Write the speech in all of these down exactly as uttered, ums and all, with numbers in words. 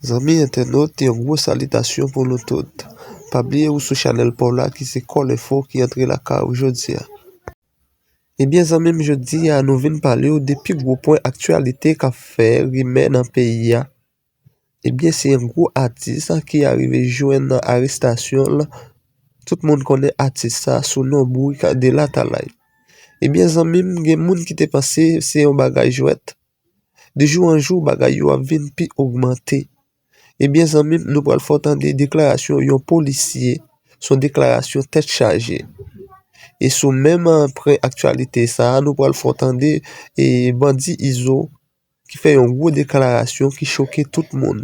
Zanmi entènot, yon gwo salitasyon pou nou tout. Pa bliye ou sou chanèl pa w la ki se Kòl Enfo ki antre lakay ou jodi a. Ebyen zanmi m, jodi a nou vin pale w de pi gwo pwen aktyalite k ap fè rimè nan peyi a. Ebyen se yon gwo atis ki arive jwenn arestasyon l. Tout moun konnen atis sa sou non Bourik de Latalay. Ebyen zanmi m, gen moun ki te panse se yon bagay jwèt. De jou an jou, bagay yo ap vin pi ogmante. Ebyen zanmi m, nou pral fè w tande deklarasyon yon polisye, se yon deklarasyon tèt chaje. E sou menm, eh, pwen aktyalite sa a, nou pral fè w tande, eh, bandi Izo ki fè yon gwo deklarasyon ki choke tout moun.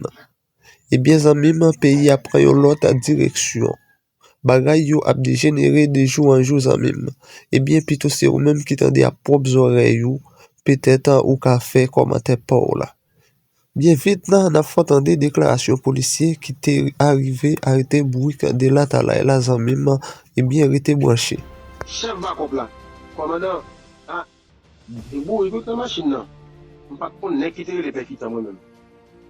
Ebyen zanmi m, peyi a pran yon lòt direksyon. Bagay yo ap dejenere de jou an jou zanmi m. Ebyen pito se ou menm ki tande ak pwòp zòrèy ou, petèt ou ka fè kòmantè pa w la. Byen vit la, n ap fè w tande deklarasyon polisye ki te arive arete Bourik de Latalay la zanmi m, ebyen rete branche. Chèf bakòp la, kòmandan, a, e Bourik wi k nan machin nan. M pa t konn nèg ki te rele Pè Kitan mwen menm.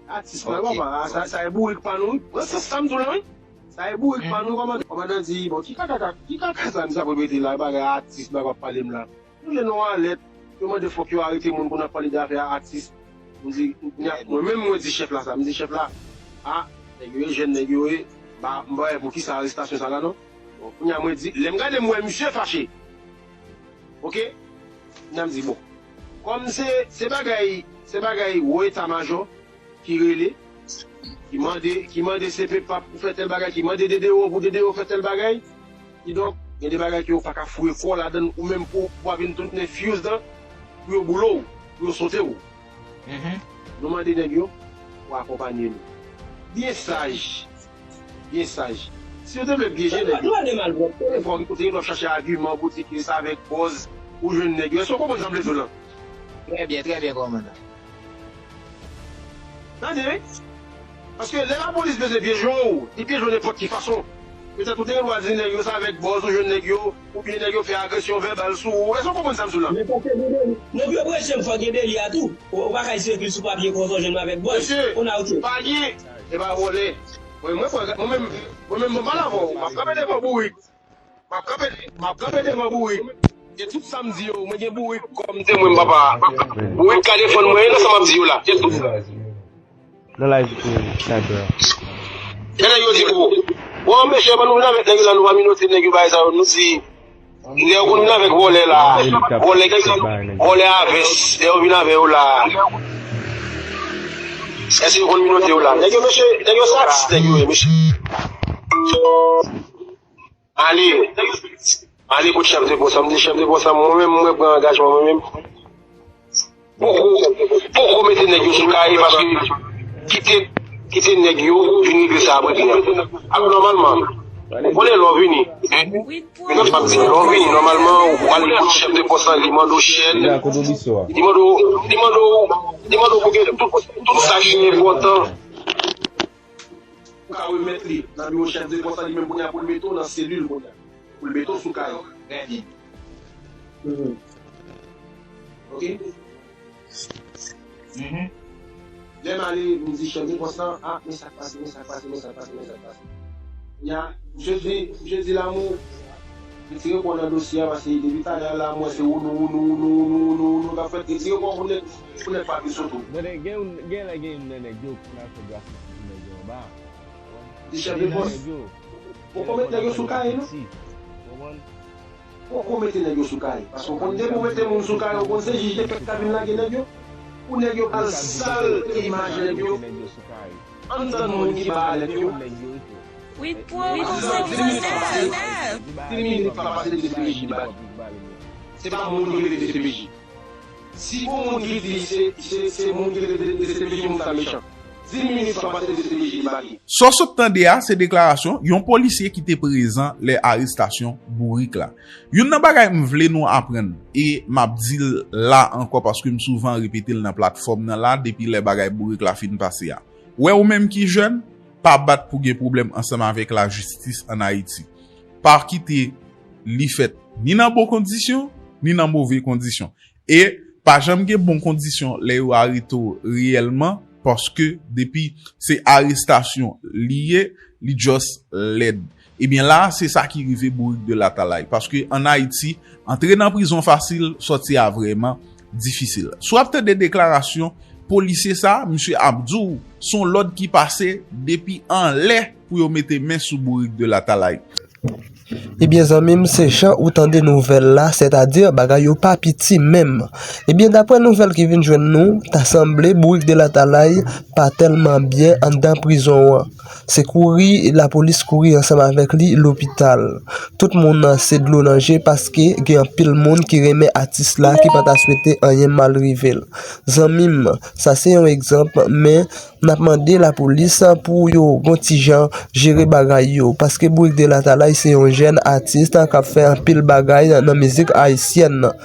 Atis mwen, papa, a, sa, sa e Bourik pa nou wi. Mwen se sa m di w la wi. Sa e Bourik pa nou, kòmandan. Kòmandan di, bon, ki kaka, ki kaka sa misye ap repete la, bagay atis, bagay w ap pale m la. Yo lè non alèt, yo mande fòk yo arete moun pou n ap pale de afè atis. M di, mwen menm mwen di chèf la sa, m di chèf la, a, nèg yo ye, jèn nèg yo ye, ba, m pa wè poukisa arestasyon sa la non. Bon, kounye a mwen di, lè m gade m wè misye fache. Oke? Kounye a m di, bon, kòm se, se bagay, se bagay wo eta majò ki rele, ki mande, ki mande C P pap pou fè tèl bagay, ki mande D D O pou D D O fè tèl bagay. Kidonk, gen de bagay ke ou pa ka foure kò w ladann ou menm pou, pou pa vin tounen fuse dan, pou yo boule w, pou yo sote w. Nou mande nèg yo pou akonpanye nou. Byen saj. Byen saj. Si yo te vle pyeje nèg yo, te fò, te fò chache agiman pou di ke se avèk bòz ou jwenn nèg yo. Èske w konprann sa m vle di w lan? Trè byen, trè byen, kòmandan. Tande, wi. Paske lè lapolis bezwen pyeje w, li pyeje w nenpòt ki fason. Petèt ou te gen dwa di nèg yo se avèk bòz ou jwenn nèg yo, oubyen nèg yo fè agresyon vèbal sou ou. Èske w konprann sa m di w lan? Men paske gen deli. Nèg yo prese m fò gen deli a tou. Ou, ou pa ka eseye pil sou papye konsa w jwenn m avèk bòz. Mesye, on a, ok, pa gen. E pa vòlè. Mwen, mwen, mwen, mwen menm, mwen menm, mwen pale avè w. M ap kanpe devan bourik. M ap kanpe, m ap kanpe devan bourik. E tout sa m di yo, mwen gen bourik kòm temwen, papa. Bourik ka defann mwen, e nan sa m ap di yo la. E tout. Nan live, eh, sniper. Lè nèg yo di, o, bon, mesye, ban nou vin avèk nèg yo la, nou pa minote nèg yo, bagay sa yo, nou di, lè yo konn vin avèk vòlè la, vòlè, vòlè a vès, lè yo vin avè yo la, èske yo konn minote yo la? Nèg yo, mesye, nèg yo se atis, nèg yo ye, mesye. Ale, ale kot chèf de pòs la. M di chèf de pòs la, mwen menm, mwen pran angajman mwen menm. Poko, poko mete nèg yo sou kay, paske kite, kite nèg yo vin regle sa apre pye a. Ak nòmalman, ou konnen lè w vini, lè w vini, nòmalman, ou ale kot chèf de pòs la, li mande w chèn, li mande w, li mande w, li mande w pou gen tout, tout sa ki enpòtan. Ou ka remèt li nan biwo chèf de pòs la, li menm kounye a pou l mete w nan selil kounye a. Pou l mete w sou kay. Trè byen. Ok? Lè m ale, m di chèf de pòs la, a, men sa k pase, men sa k pase, men sa k pase, men sa k pase. Kounye a, misye di, misye di Lamou, retire kò w nan dosye a, paske depi talè a la, m wè se wounou, wounou, wounou k ap fèt. Retire kò w pou nèg, pou nèg pa vin sot ou. Gen, gen, gen lè gen youn nan nèg yo konn al fè grafiti sou nèg yo anba. Di chèf de pòs. Poko mete nèg yo sou kay, non? Poko mete nèg yo sou kay. Paske w konn depi w mete moun sou kay, w konn se jij de pèt k ap vin lage nèg yo. Pou nèg yo pa al sal imaj nèg yo anndan moun ki pa alèt yo. Wi, pou, pou se pou sa. Dis minit pa pase D C P J li bali. Se pa moun ki rele D C P J. Si gon moun ki di se, se, se moun ki rele D C P J moun sa mechan. Dis minit pa pase D C P J li bali. Sa w sot tande a, se deklarasyon yon polisye ki te prezan lè arestasyon Bourik la. Youn nan bagay m vle nou aprann, e m ap di l la ankò paske m souvan repete l nan platfòm nan la depi lè bagay Bourik la fin pase a. Wè ou menm ki jèn, pa bat pou gen pwoblèm ansanm avèk lajistis ann Ayiti. Pa kite li fèt ni nan bon kondisyon, ni nan move kondisyon. E pa janm gen bon kondisyon lè yo arete w reyèlman, paske depi se arestasyon li ye, li just lèd. Ebyen la, se sa ki rive Bourik de Latalay. Paske ann Ayiti, antre nan prizon fasil, sòti a vrèman difisil. Si w ap tande deklarasyon polisye sa, misye ap di w se yon lòd ki pase depi anlè pou yo mete men sou Bourik de Latalay. Ebyen zanmi m, se jan ou tande nouvèl la, sètadi bagay yo pa piti menm. Ebyen daprè nouvèl ki vin jwenn nou, ta sanble Bourik de Latalay pa tèlman byen anndan prizon an. Se kouri lapolis kouri ansanm avèk li lopital. Tout moun se dlo nan je paske gen anpil moun ki renmen atis la ki pa ta swete anyen mal rive l. Zanmi m, sa se yon egzanp, men n ap mande lapolis pou yo gon ti jan jere bagay yo, paske Bourik de Latalay se yon jèn atis k ap fè anpil bagay nan mizik ayisyèn nan.